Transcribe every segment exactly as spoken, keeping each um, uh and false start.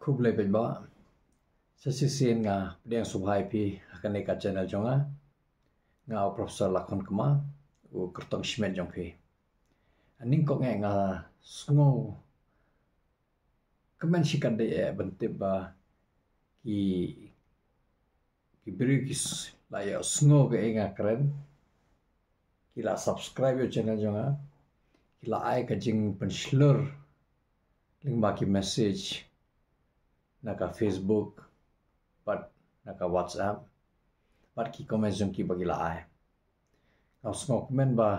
Khublei paidbah. Sa shisien nga pdiang sngewbha ïa phi ha kane ka channel jong nga. Nga u Professor Lakhon Kma, u kyrtong shimet jong phi. Nyngkong eh nga sngew kmen shikatdei eh ban tip ba ki ki briew ki s- la ïohsngew kaei nga kren, ki la subscribe ïa u channel jong nga, ki la ai ka jingpynshlur lyngba ki message na ka Facebook bad na ka WhatsApp bad ki comment jong ki ba ki la ai. Nga sngewkmen ba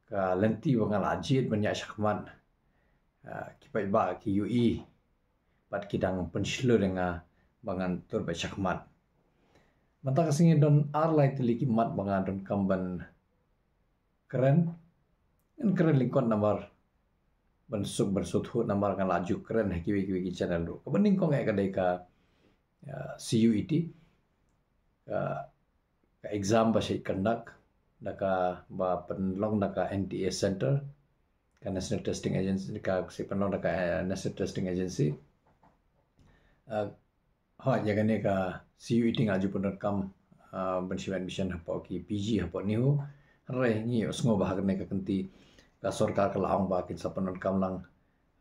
ka lynti ba nga la jied ban ïaid shakhmat, ah, ki paidbah ki ïohi bad ki dang pynshlur ïa nga ba ngan tur beit shakhmat. Mynta ka sngi don ar lai tylli ki mat ba nga donkam ban kren. Ngan kren lyngkot namar ban suk ban suk namar nga la ju kren ha kiwei kiwei ki channel ruh. Kaba nyngkong eh ka dei ka, ah, C U E T, ka, ka exam ba sa conduct da kaba pynlong da ka N T A Center, ka National Testing Agency, ka sa pynlong da ka, eh, National Testing Agency. Ah, ha ïa kane ka C U E T nga ju pyndonkam, ah, ban shim admission hapoh ki P G hapoh NEHU. Hynrei ngi ïohsngew ba ha kane ka kynti ka sorkar ka la ong ba kin sa pyndonkam lang,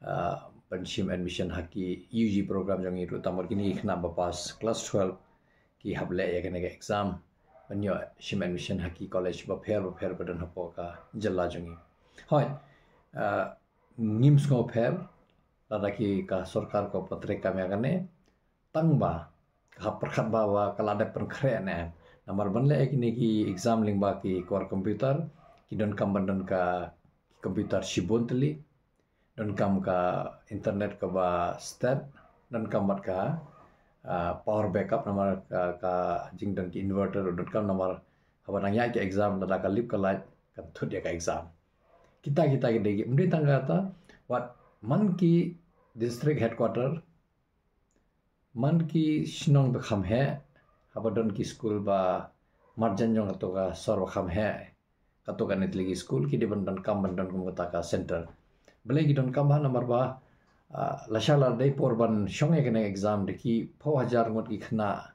ah, ban shim admission ha ki U G program jong ngi ruh, tang ba kine ki khynnah ba pass class twelve ki hap leh ïa kane ka exam ban ïoh shim admission ha ki college bapher bapher ba don hapoh ka jylla jong ngi. Hooid, ah, ngim sngewpher lada ki ka sorkar ka pyntrei kam ïa kane, tang ba ka hap pyrkhat ba, ba ka la dep pynkhreh ne. Namar ban leh ïa kine ki exam lyngba ki kwar computer, ki donkam ban don ka ki computer shibun tylli, donkam ka internet kaba stet, donkam bad ka, ah, power backup namar ka, ka jingdon ki inverter donkam namar haba nang ïaid ka exam lada ka lip ka light kan thut ïa ka exam. Kita kita ki dei ki, ym dei tang kata, wat man ki district headquarter, man ki shnong ba kham heh, haba don ki skul ba marjan jong kato ka sor ba kham heh, kato kane tylli ki skul ki dei ban donkam ban don kum kata ka center. Balei ki donkam ha namar ba, ah, lashai la dei por ban shong ïa kane exam da ki phew hajar ngut ki khynnah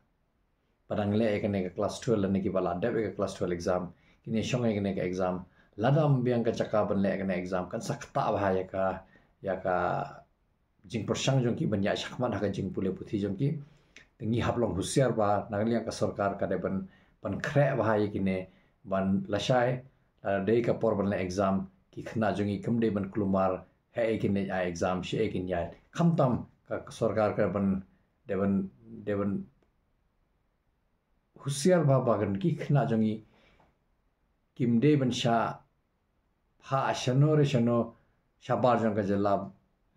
ba dang leh ïa kane ka class twelve lane kiba la dep ïa ka class twelve exam, kine shong ïa kane ka exam. Lada ym biang ka jaka ban leh ïa kane exam kan sa ktah bha ïa ka, ïa ka jingpyrshang jong ki ban ïaid shakhmat ha ka jingpule puthi jong ki. Te ngi hap long husiar ba na ka liang ka sorkar ka dei ban, ban khreh bha ïa kine, ban lashai lada dei ka por ban leh exam ki khynnah jong ngi kim dei ban kulmar hei kin ïaid exam, shaei kin ïaid. Khamtam ka sorkar ka ban, dei ban, dei ban husiar bha ba kan ki khynnah jong ngi kim dei ban shah phah shano re shano shabar jong ka jylla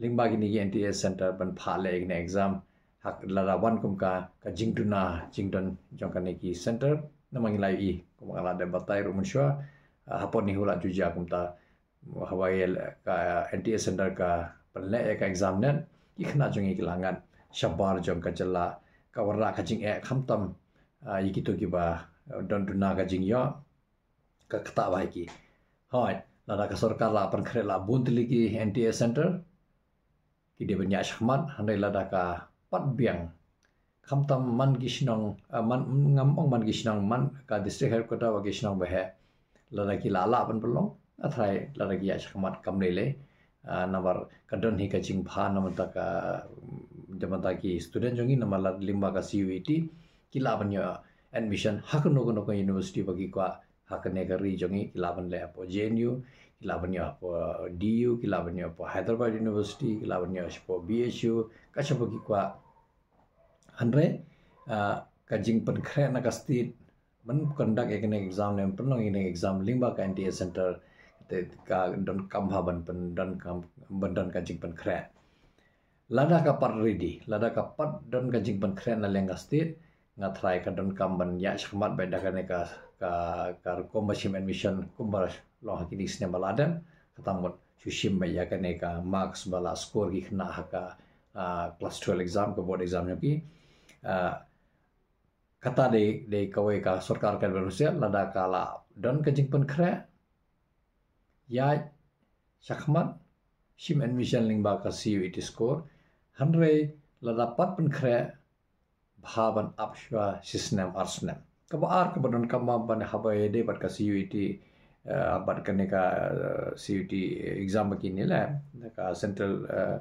lyngba kine ki N T A center ban phah leh kine exam. Haba lada wan kum ka, ka jingduna jingdon jong kane ki center, namar ngi la ïohi kum ka la dep batai ruh mynshuwa, ah, hapoh NEHU la ju jia kumta. Haba ïa ka N T A center ka pynleh ïa ka exam NET, ki khynnah jong ngi ki la ngat shabar jong ka jylla, ka wanrah ka jingeh khamtam, ah, ïa kito kiba, ah, don duna ka jingïoh, ka ktah bha ïa ki. Hooid, lada ka sorkar la pynkhreh la bun tylli ki N T A center, ki dei ban ïaid shakhmat, hynrei lada ka pat biang, khamtam man ki shnong, ah, man, ngam ong man ki shnong, man ka district headquarter bad ki shnong ba heh, lada ki la lah ban pynlong, nga tharai lada ki ïaid shakhmat kam lei lei. Ah, namar ka don hi ka jingbha na bynta ka, na bynta ki student jong ngi, namar lada lyngba ka C U E T ki lah ban ïoh admission ha kano kano ka university ba ki kwah ha kane ka ri jong ngi, ki lah ban leh hapoh J N U, ki lah ban ïoh hapoh D U, ki lah ban ïoh hapoh Hyderabad University, ki lah ban ïoh shapoh B H U, ka shaba ki kwah. Hynrei, ah, ka jingpynkhreh na ka state ban conduct ïa kane exam ne pynlong ïa kane exam lyngba ka N T A center, te ka donkam bha ban pyn, donkam, ban don ka jingpynkhreh. Lada ka pat ready, lada ka pat don ka jingpynkhreh na liang ka state, nga tharai ka donkam ban ïaid shakhmat beit da kane ka, ka, ka rukom ba shim admission kumba long ha kine ki snem ba la dep, kata mut shu shim beit ïa kane ka marks ba la score ki khynnah ha ka, ah, class twelve exam, ka board exam jong ki. Ah, kata dei, dei kawei ka sorkar ka dei ban husiar, lada ka la don ka jingpynkhreh, ïaid shakhmat, shim admission lyngba ka C U E T score. Hynrei lada pat pynkhreh bha ban ap shuwa shisnem arsnem. Kaba ar kaba donkam ba ban haba ïadei bad ka C U E T, eh, bad kane ka, eh, C U E T exam ba kine leh, ka Central, eh,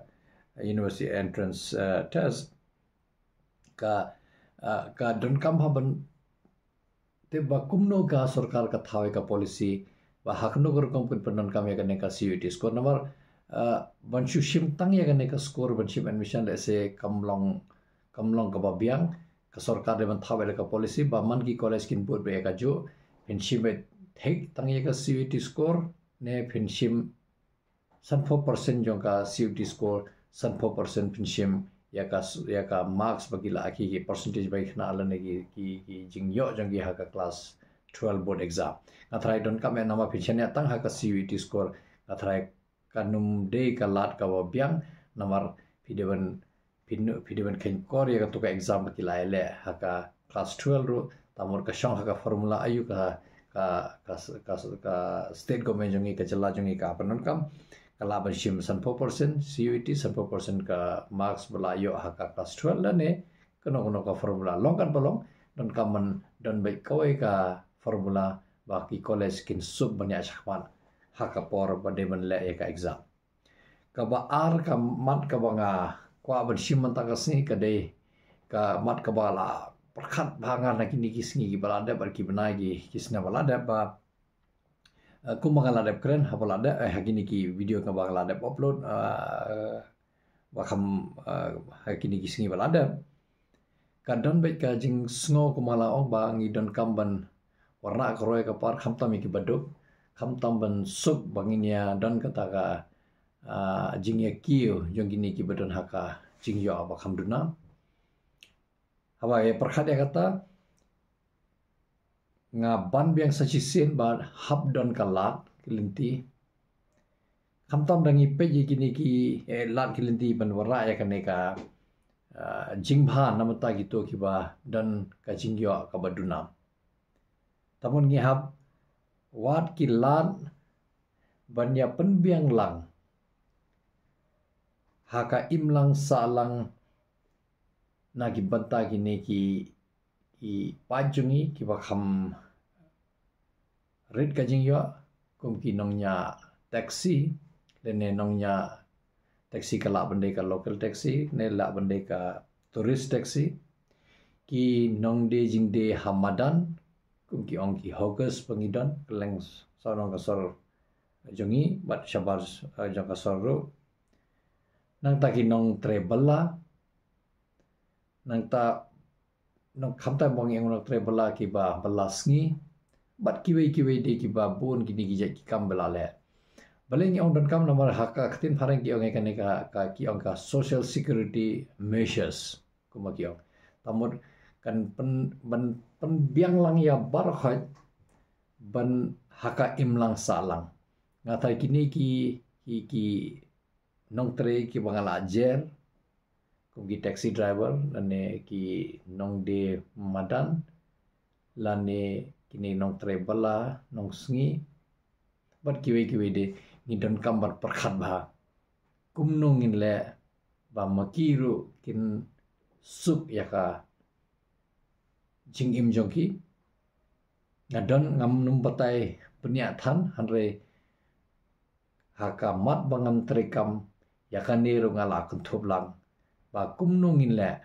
University Entrance, eh, Test, ka, eh, ka donkam ha ban tip ba kumno ka sorkar ka thaw ïa ka policy ba ha kano ka rukom kan pyndonkam ïa kane ka C U E T score. Namar, eh, ban shu shim tang ïa kane ka score ban shim admission, lehse kam long, kam long kaba biang. Ka sorkar dei ban thaw ïa ka policy ba man ki college kin bud beit ïa kajuh, phin shim beit thik tang ïa ka C U E T score ne phin shim sanphew percent jong ka C U E T score, sanphew percent phin shim ïa ka s-, ïa ka marks ba ki la, ki, ki percentage ba ki khynnah lane ki, ki, ki jingïoh jong ki ha ka class twelve board exam. Nga tharai donkam eh namar phin shaniah tang ha ka C U E T score, nga tharai kan ym dei ka lad kaba biang, namar phi dei ban, phi nu-, phi dei ban kheiñ kor ïa kato ka exam ba ki la ïaleh ha ka class twelve ruh, ta mut ka shong ha ka formula aïu ka, ka, ka, ka, ka state government jong ngi, ka jylla jong ngi ka pyndonkam, ka lah ban shim sanphew percent C U E T, sanphew percent ka marks ba la ïoh ha ka class twelve lane kano kano ka formula. Long katba long, donkam ban don beit kawei ka formula ba ki college kin suk ban ïaid shakhmat ha ka por ba dei ban leh ïa ka exam. Kaba ar ka mat kaba nga kwah ban shim mynta ka sngi ka dei ka mat kaba la pyrkhat bha nga na kine ki sngi kiba la dep bad ki bnai ki, ki snem ba la dep ba, eh, kumba nga la dep kren haba la dep, eh, ha kine ki video kaba nga la dep upload, eh, ba kham, eh, ha kine ki sngi ba la dep. Ka don beit ka jingsngew kumba la ong ba ngi donkam ban wanrah ka roi ka par khamtam ïa kiba duk, khamtam ban suk ba ngin ïa don kata ka, ah, jingïakiew jong kine kiba don ha ka jingïoh ba kham duna. Haba ïa pyrkhat ïa kata, nga ban biang sa shisien ba hap don ka lad ki lynti. Khamtam da ngi peit ïa kine ki, eh, lad ki lynti ban wanrah ïa kane ka, ah, jingbha na bynta kito kiba don ka jingïoh kaba duna. Ta mut ngi hap wad ki lad ban ïa pynbiang lang ha ka imlang sahlang na ki bynta kine ki, ki paid jong ngi kiba kham rit ka jingïoh, kum ki nongñiah taxi, lane nongñiah taxi ka lah ban dei ka local taxi ne lah ban dei ka tourist taxi, ki nongdie jingdie ha madan, kum ki ong ki hawkers ba ngi don kylleng sahnong ka sor jong ngi bad shabar, eh, jong ka sor ruh. Nangta ki nongtrei bylla, nangta nong, khamtam ba ngi ong nongtrei bylla kiba bylla sngi bad kiwei kiwei de kiba bun kine ki jait ki kam ba la leh. Balei ngi ong donkam? Namar ha ka ktien phareng ki ong ïa kane ka, ka, ki ong ka social security measures, kumba ki ong. Ta mut kan pyn, ban pynbiang lang ïa baroh khoit ban ha ka imlang sahlang. Nga tharai kine ki, ki, ki nongtrei kiba nga la jer, kum ki taxi driver lane ki nongdie madan lane kine nongtrei bylla, nongsngi bad kiwei kiwei de, ngi donkam ban pyrkhat bha kumno ngin leh ba ma ki ruh kin suk ïa ka jingim jong ki. Nga don, ngam nym batai bniah than, hynrei ha ka mat ba ngam treikam ïa kane ruh nga la kynthup lang ba kumno ngin leh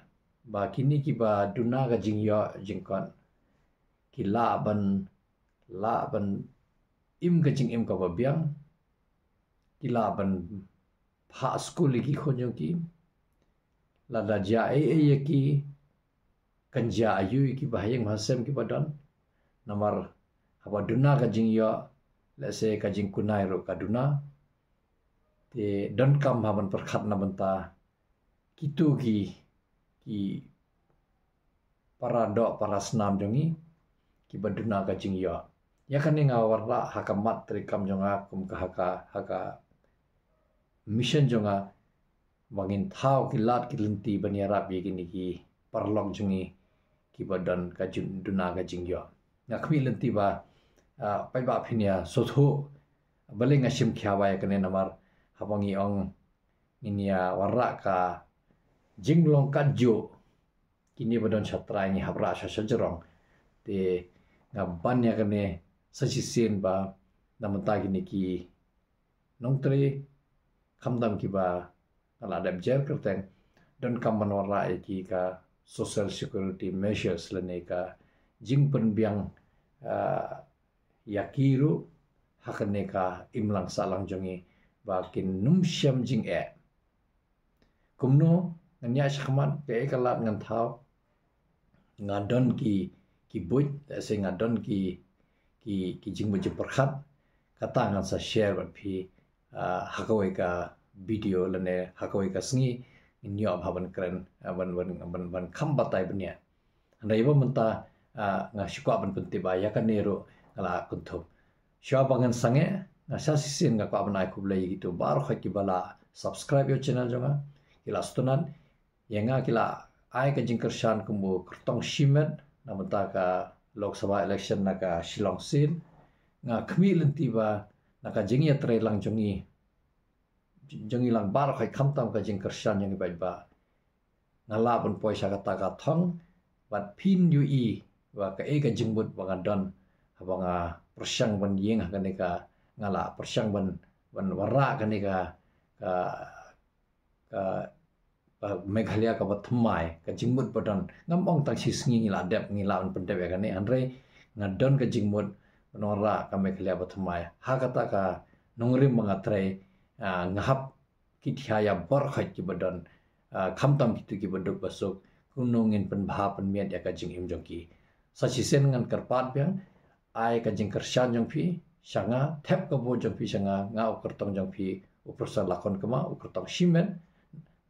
ba kine kiba duna ka jingïoh jingkot ki lah ban, lah ban im ka jingim kaba biang, ki lah ban phah skul ïa ki khun jong ki, lada jia ei ei ïa ki, kan jia aïu ïa kiba ha ïing ha sem kiba don. Namar haba duna ka jingïoh, lehse ka jingkunai ruh ka duna. Te donkam ha ban pyrkhat na bynta kito ki, ki para doh para snam jong ngi kiba duna ka jingïoh. Ïa kane nga wanrah ha ka mat treikam jong nga kum ka ha ka, ha ka mission jong nga ba ngin thaw ki lad ki lynti ban ïarap ïa kine ki paralok jong ngi kiba don ka jing, duna ka jingïoh. Nga khmih lynti ba, ah, paidbah phin ïa sngewthuh balei nga shim khia ïa kane, namar haba ngi ong ngin ïa wanrah ka jinglong katjuh kine ba don sha trai ngi hap rah sha shajrong. Te nga ban ïa kane sa shisien ba na mynta kine ki nongtrei khamtam kiba nga la dep jer kyrteng donkam ban wanrah ïa ki ka social security measures lane ka jingpynbiang, ah, ïa ki ruh ha kane ka imlang sahlang jong ngi ba kin nym shem jingeh. Kumno ngan ïa shakhmat kaei ka lad ngan thaw, nga don ki, ki buit, lehse nga don ki, ki, ki jingbuit jingpyrkhat, kata ngan sa share bad phi, ah, ha kawei ka video lane ha kawei ka sngi, ngin ïoh bha ban kren, ah, ban, ban, ban, ban kham batai bniah. Hynrei ba mynta, ah, nga shu kwah ban pyntip ba ïa kane ruh nga la kynthup. Shuwa ba ngan sangeh, nga sa shisien nga kwah ban ai khublei ïa kito baroh kiba la subscribe ïa u channel jong nga, ki la sngewtynnat ïa nga, ki la ai ka jingkyrshan kumba kyrtong shimet na mynta ka Lok Sabha election na ka Shillong seat. Nga khmih lynti ba na ka jingïatreilang jong ngi, jong ngi lang baroh khamtam ka jingkyrshan jong ngi bad ba nga lah ban poi sha kata ka thong bad phin ïohi ba kaei ka jingmut ba nga don haba nga pyrshang ban ïeng ha kane ka, nga la pyrshang ban, ban wanrah kane ka, ka, ka, ka Meghalaya kaba thymmai, ka jingmut ba don. Ngam ong tang shi sngi ngi la dep, ngi la ban pyndep ïa kane, hynrei nga don ka jingmut ban wanrah ka Meghalaya ba thymmai ha kata ka nongrim ba nga trei, ah, nga hap kit ïa baroh kiba don, ah, khamtam kito kiba duk ba suk, kumno ngin pynbha pynmiat ïa ka jingim jong ki. Sa shisien ngan kyrpad biang, ai ka jingkyrshan jong phi sha nga, thep ka vote jong phi sha nga, nga u kyrtong jong phi u Professor Lakhon Kma, u kyrtong shimet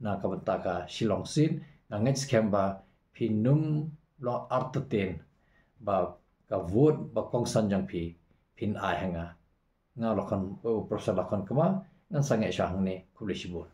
na ka bynta ka Shillong seat. Nga ngeit skhem ba phin nym long artatien ba ka vote ba kongsan jong phi phin ai ha nga. Nga u Lakhon, u Professor Lakhon Kma, ngan sangeh sha hangne, khublei shibun.